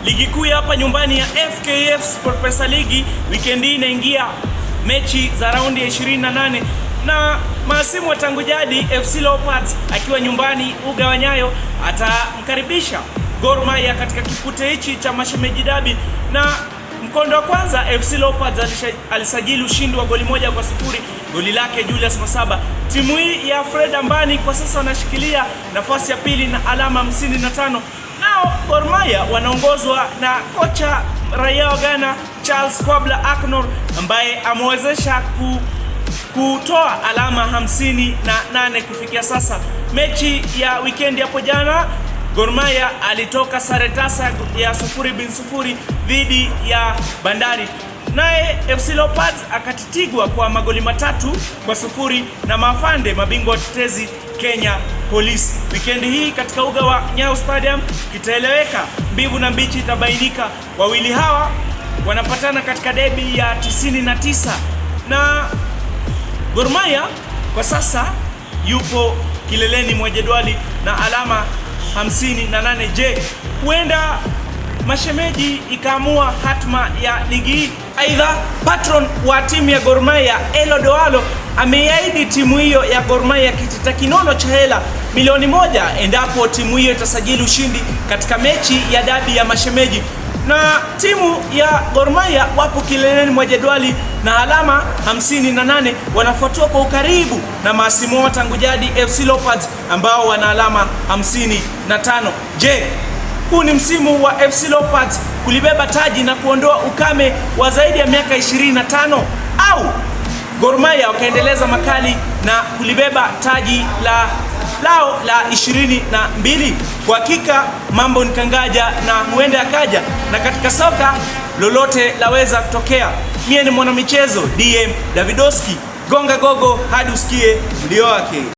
Ligi kuu ya hapa nyumbani ya FKF SportPesa Ligi weekend hii inaingia mechi za raundi ya 28 na mahasimu wa tangu jadi FC Leopards akiwa nyumbani uga wa Nyayo atamkaribisha Gor Mahia katika kipute hichi cha mashemeji dabi. Na mkondo wa kwanza FC Leopards alisajili ushindi wa goli 1-0, goli lake Julius Masaba. Timu hii ya Fred Ambani kwa sasa wanashikilia nafasi ya pili na alama 55. Nao Gor Mahia wanaongozwa na kocha raia wa Ghana Charles Kwabla Aknor ambaye amewezesha kutoa alama 58 kufikia sasa. Mechi ya weekend hapo jana Gor Mahia alitoka sare tasa ya 0-0 dhidi ya Bandari. Naye FC Leopards akatitigwa kwa magoli 3-0 na Mafande, mabingwa watetezi Kenya Police. Weekend hii katika uga wa Nyayo Stadium kitaeleweka, mbivu na mbichi itabainika. Wawili hawa wanapatana katika debi ya 99 na Gor Mahia kwa sasa yupo kileleni mwa jedwali na alama 58. Je, huenda mashemeji ikaamua hatma ya ligi hii? Aidha, patron wa timu ya Gor Mahia Elo Doalo ameiahidi timu hiyo ya Gor Mahia kitita kinono cha hela milioni 1 endapo timu hiyo itasajili ushindi katika mechi ya dabi ya mashemeji. Na timu ya Gor Mahia wapo kileleni mwa jedwali na alama 58, wanafuatiwa kwa ukaribu na mahasimu wao tangu jadi FC Leopards ambao wana alama 55. Je, huu ni msimu wa FC Leopards kulibeba taji na kuondoa ukame wa zaidi ya miaka 25 au Gor Mahia wakaendeleza makali na kulibeba taji lao la 22? Kwa hakika mambo ni kangaja na huenda yakaja, na katika soka lolote laweza kutokea. Mie ni mwanamichezo DM Davidoski, gonga gogo hadi usikie mlio wake.